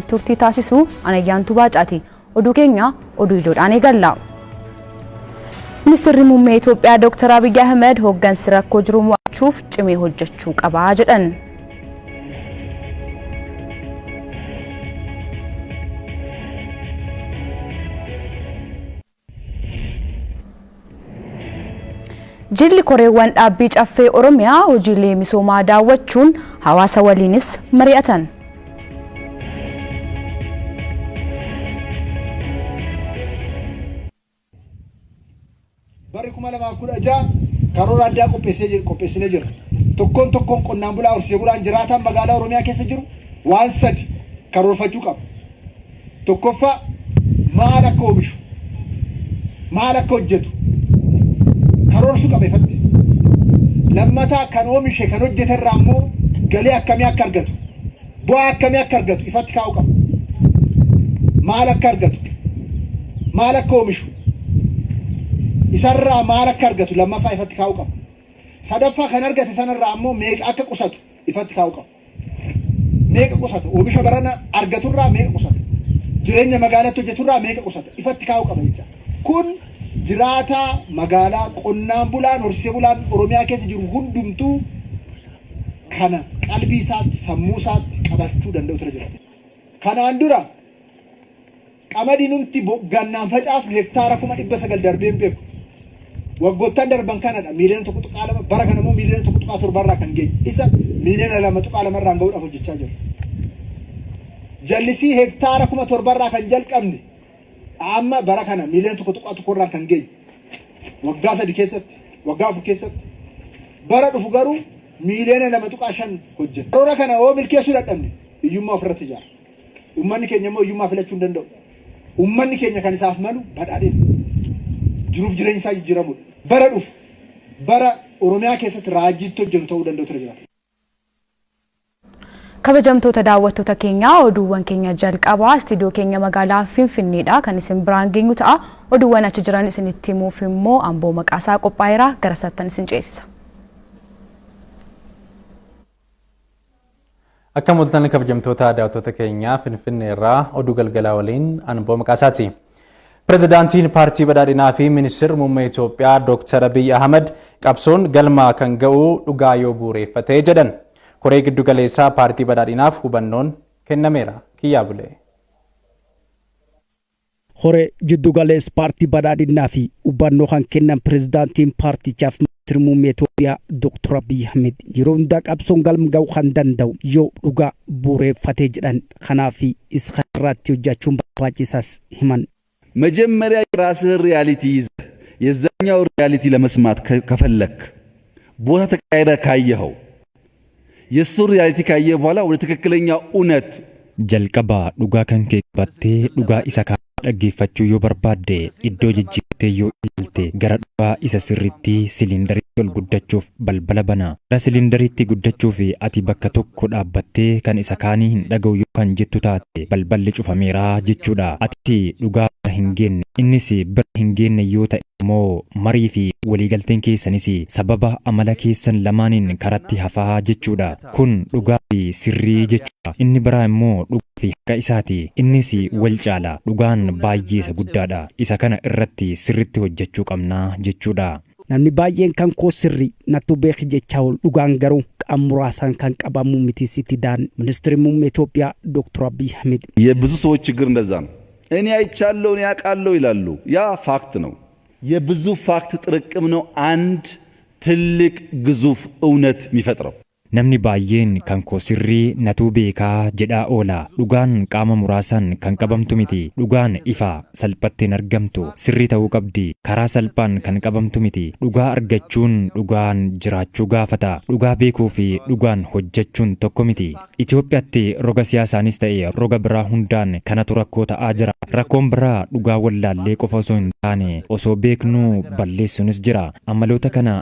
Turtii taasisu Anayyaantuu Baacaati. Oduu keenya oduu ijoodhaan eegalla. Ministeerri Muummee Itoophiyaa Dr. Abiy Ahmed hooggansi rakkoo jiru mo'achuuf cimee hojjechuu qaba jedhan. Jilli koreewwan dhaabbii caffee Oromiyaa hojiilee misoomaa daawwachuun hawaasa waliinis mari'atan. Barri 2016 karoora addaa qopheessee jira qopheessinee jirra. Tokkoon tokkoon qonnaan bulaa horsiisee bulaan jiraataan magaalaa Oromiyaa keessa jiru waan sadi karoorfachuu qaba. Tokkoffaa maal akka oomishu, maal akka hojjetu karoorsuu qaba ifatti. Lammataa kan oomishe kan hojjete irraa immoo galii akkamii akka argatu, bu'aa akkamii akka argatu ifatti kaa'uu qaba. Maal akka argatu, maal akka oomishu, isarraa maal akka argatu lammaffaa ifatti kaa'uu qaba. Sadaffaa kan argate sanarraa ammoo meeqa akka qusatu ifatti kaa'uu qaba. Meeqa qusata? Oomisha barana argaturraa meeqa qusata? Jireenya magaalatti hojjeturraa meeqa qusata? Ifatti kaa'uu qaba jecha. Kun jiraataa magaalaa qonnaan bulaan horsiisee bulaan Oromiyaa keessa jiru hundumtuu kana qalbii isaatti sammuu isaatti qabachuu danda'u ture jira. Kanaan dura Qamadiinumti gannaan facaafnu hektaara 900,000 darbee hin beeku. Waggoottan darban kanadha miiliyoona 1.2 bara kana immoo miiliyoona 1.7 irraa kan geenye. Isa miiliyoona 2.2 irraan gahuudhaaf hojjechaa jirra. Jallisii hektaara 7,000 irraa kan jalqabne amma bara kana miiliyoona 1.1 irraan kan geenye. Waggaa 3 keessatti, waggaa 4 keessatti. Bara dhufu garuu miiliyoona 2.5 hojjenna. Karoora kana yoo milkeessuu dadhabne hiyyummaa ofirratti ijaarra. Uummanni keenya immoo hiyyummaa filachuu hin danda'u. Uummanni keenya kan isaaf malu badhaadhina. Jiruuf jireenyi isaa jijjiiramuudha. Bara dhufu bara Oromiyaa keessatti raajiitti hojjennu ta'uu danda'u ture jiraata. Kabajamtoota daawwattoota keenyaa, oduuwwan keenya jalqabaa istiidiyoo keenya magaalaa Finfinneedha kan isin biraan geenyu ta'a. Oduuwwan achi jiran isinitti himuuf immoo Amboo maqaasaa qophaa'eera, gara sattan isin ceesisa. Akka mul'atan kabajamtoota daawwattoota keenyaa, Finfinnee irraa oduu galgalaa waliin Anboo Maqaasaati. Pirezidaantiin Paartii Badhaadhinaa fi Ministeerri Muummee Itoophiyaa Dr. Abiy Ahmad qabsoon galma kan ga'u dhugaa yoo bu'uureffatee jedhan. Koree giddu galeessaa Paartii Badhaadhinaaf hubannoon kennameera. Kiyyaa Bulee. Koree jiddugaleessa paartii badhaadhinaa fi hubannoo kan kennan pirezidaantiin paartichaaf ministeerri muummee Itoophiyaa Dr. Abiy Ahmed yeroo hundaa qabsoon galma ga'uu kan danda'u yoo dhugaa bu'uureffatee jedhan, kanaaf isa irratti hojjechuun barbaachisaas himan. መጀመሪያ የራስህን ሪያሊቲ ይዘህ የዛኛው ሪያሊቲ ለመስማት ከፈለክ ቦታ ተቀያይረህ ካየኸው የእሱን ሪያሊቲ ካየህ በኋላ ወደ ትክክለኛው እውነት Jalqaba dhugaa kan kee qabattee dhugaa isa kaan dhaggeeffachuu yoo barbaadde, iddoo jijjiirtee yoo ilaalte, gara dhugaa isa sirriitti siliindariitti ol guddachuuf balbala bana. Gara siliindariitti guddachuuf ati bakka tokko dhaabbattee kan isa kaanii hin dhaga'u yoo kan jettu taate, balballi cufameera jechuudha. Ati dhugaa bira hin geenne, innis bira hin geenne yoo ta'e immoo marii fi waliigalteen keessanis sababa amala keessan lamaaniin karatti hafaa jechuudha. Kun dhugaa fi sirrii jechuudha. Inni biraa immoo dhugaa fi haqa isaati. Innis wal caala. Dhugaan baay'ee isa guddaadha. Isa kana irratti sirritti hojjechuu qabnaa jechuudha. Namni baay'een kan koo sirrii nattu beeki jechaa oolu, dhugaan garuu qaama muraasaan kan qabamu miti sitti daan ministeerri muummee Itoophiyaa Dr. Abiy Ahmed. የብዙ ሰዎች ችግር እንደዛ ነው። እኔ አይቻለሁ እኔ አውቃለሁ ይላሉ። ያ ፋክት ነው። የብዙ ፋክት ጥርቅም ነው አንድ ትልቅ ግዙፍ እውነት የሚፈጥረው። Namni baay'een kan koo sirrii, natuu beekaa jedhaa oola. Dhugaan qaama muraasaan kan qabamtu miti. Dhugaan ifa, salphatti hin argamtu. Sirrii ta'uu qabdi. Karaa salphaan kan qabamtu miti. Dhugaa argachuun dhugaan jiraachuu gaafata. Dhugaa beekuu fi dhugaan hojjechuun tokko miti. Itoophiyaatti roga siyaasaanis ta'e roga biraa hundaan kanatu rakkoo ta'aa jira. Rakkoon biraa dhugaa wallaallee qofa osoo hin taane osoo beeknuu balleessuunis jira. Amaloota kana